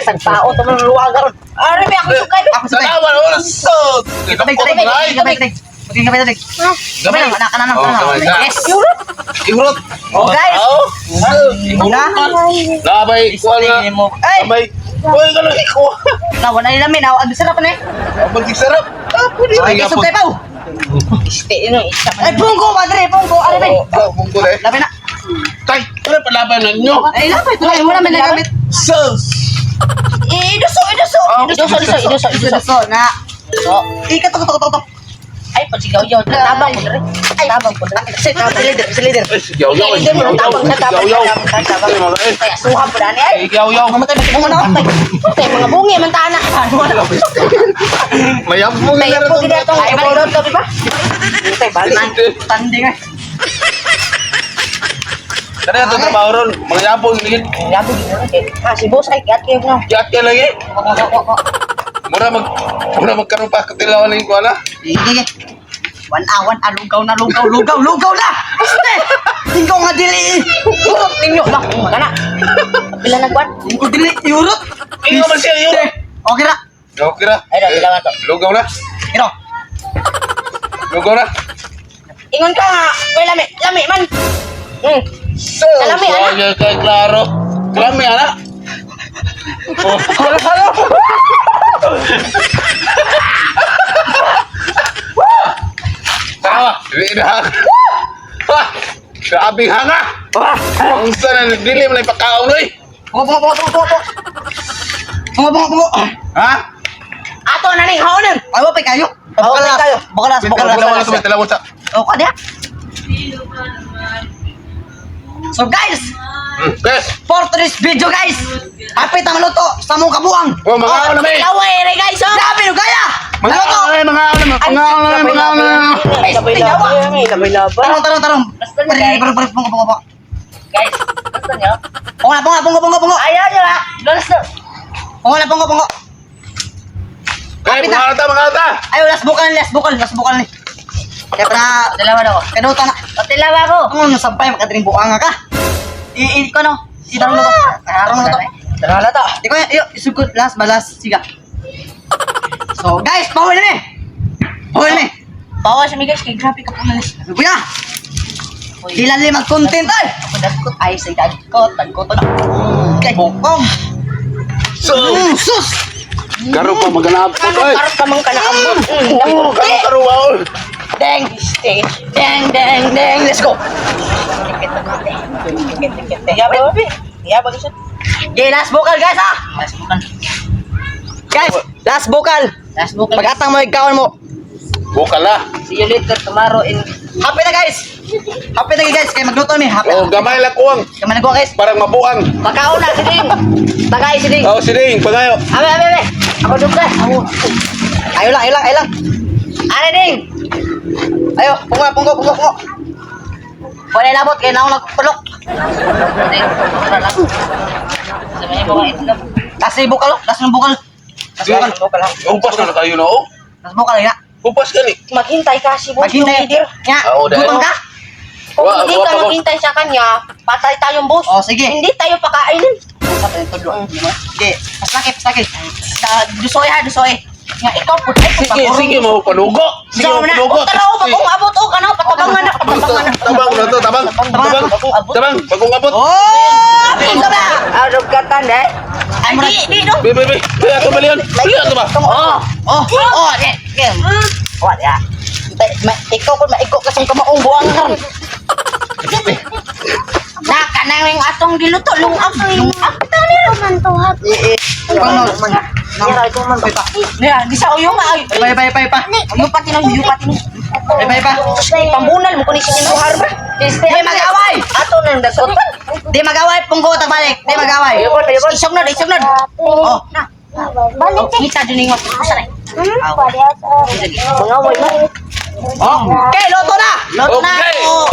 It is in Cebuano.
Ay, tagtao to man luwag karon. Ari be ako sugay be. Ako sa Tanawa na so. Gamay, gamay, gamay, gamay. Gamay, gamay, gamay. Gamay lang, anak, anak, Oh, anak. gamay na. Yes. Ihurot. Oh, guys. Una. Labay, kuha na. Ay! Gamay. Uy, ganun ikuha. Na, wala nila min. Ang sarap na eh. Magsarap. Ah, pwede. Ay, isog kayo pa. Este ino isa Ay, punggo, madre, punggo. Ano ba? Oh, bungko na eh. Labi na. Tay, ano palaban ninyo? Ay, lapit. Wala mo namin nagamit. Sus! Eh, iduso, iduso. Oh, Iduso, iduso, iduso, iduso. So, na. Iduso. Ika, tok, tok, tok, tok. Ay, pasigaw yaw. Tabang ko dere. Tabang ko dere. Si leader, si leader. Ay, sigaw yaw. Hindi mo tabang sa tabang. Sigaw yaw. Tabang, tabang. Eh, Kaya suha po dani ay. Sigaw yaw. Mamatay, mamatay, mamatay. Kay mga bungi man ta na. Mayabong May na po gid atong Ay, balik. balik di ba? Tay balik. Tanding eh. Kaya ito trabaho ron. Mga yabong. Ligid. Yabo gid. Ah, si boss ay kiat kayo no. Kiat ka lagi. Mura magkaroon pa. Katilawan na yung kuha na. Sige, sige. One ah, one ah, lugaw na, lugaw, lugaw, lugaw na! Este! Tingko nga dili! Urot ninyo lang. Kana. Pila na kwan? Tingko dili, yurot! Ingo man siya, yurot. Okay ra. Okay ra. Ay, ra, tilawan to. Lugaw na. Iro. Lugaw na. Ingon ka nga, oy lami, lami man. So, Kalami, ana. so, kay klaro. Kalami, ana. Oh, halo, halo. Tawa, dili na. Ah, grabe hanga. Ang sana dili man ipakaon oy. Pungo, pungo, pungo, pungo, pungo. Pungo, pungo, pungo. Ha? Ato na ning haonon. Ay, wapay kayo. Wapay kayo. Bukalas, bukalas, Tilawan bukalas. na to, tilawan sa. O, kanya. So guys, Guys, for today's video guys, hapit ang luto sa mong kabuang. oh, mga na may. Laway re guys oh. Grabe no kaya! Mga Luto! na mga na mga na mga na. Labay labay, labay labay. Tarong, tarong, tarong. Basta na, Pare, guys. pare, pare, pungo, pungo, pungo. Guys, basta niyo. Pungo na, pungo, pungo, pungo, pungo. Ayaw niyo ha. Lolas na. Pungo na, pungo, pungo. Kay mga na ta, mga na ta. Ay, last bukal, last bukal, last bukal ni. Kaya para, Dalawa na ko. kanuta na. Patilawa ko. Ang ano, sampay, makadiring buanga ka. I, i, ko no. Itarong na to. Tarong na to. Dalawa na to. Di ko, iyo, isugod, last, balas, siga. So, guys, pawal na eh. Pawal na eh. Bawas mi guys kay grabe ka pumalas. Kuya, di lang mag-content ay. Ako dagkot ay say dagkot, dagkot na. Okay, bukong. So, Sus! karo pa maganap ko Ano oy. karot ka man kanaambot. Oh, karo karo waol. Deng, deng, deng, deng. Let's go. Yabag, yabag siya. Okay, last vocal guys ah! Last vocal. Guys, last vocal. Last vocal. Pag-atang mo, ikawan mo. Bukal na. See you later tomorrow in Happy na guys! Happy na guys, kay magluto ni. Happy. Oh, gamay lang kuwang. Kamay na ko guys. Parang mabuang. Pagkaon na si Ding. Tagay si Ding. Oh, sining, pagayo. Abe, abe, abe. Ako dugay. Ako. Ayo lang, ayo lang, ayo lang. Ano Ding? Ayo, pungo, pungo, pungo, pungo. Wala labot kay naong nagpulok. Ding, tara lang. Sa may mga itlog. Last na bukal, oh. Last ng bukal. Last bukal. Bukal lang. Upas na na kayo na oh. Last bukal ya. Upas ka ni. Maghintay ka si boss yung Maghintay. leader. Nya, Oo, dahil- gutom ka? Kung Wa- hindi wa ka pa ko. maghintay sa kanya, patay tayong boss. Oh, sige. Hindi tayo pakainin. Sa pa yung tudlo. Sige, paslaki, paslaki. Sa dusoy ha, dusoy. Nga ikaw po ay Sige, sige mo panugo. Sige Sama mo na. panugo. Tara, oh, bagong abot oh, kano patabangan na, patabangan na. Tabang na to, tabang. Tabang. Bagong abot. Tabang, bagong abot. Oh! Punta ba? Arog ka tan eh. Ay, di, di, no. Be, be, be. Be, ato balion. Balion ato ba? Oh. Oh, oh, okay. Okay. Wa ya. Ikaw kun maiko ka sa kamaong buang karon. Na kanang yung atong giluto lungag lungag ta niya. Ano? Pa. Niya, di sa uyo nga ay. Pa, pa, pa, pa. Uyo pati nang uyo pati. Pa, pa. Pambunal mo kuni si Buhar ba? Di mag-away. Ato nang dasot. Di mag-away, punggo tagbalik. Di mag-away. Isog na, isog na. Oh, Na. Oh, kita din yung usa na. Okay, luto na. Luto na. Okay. Oh.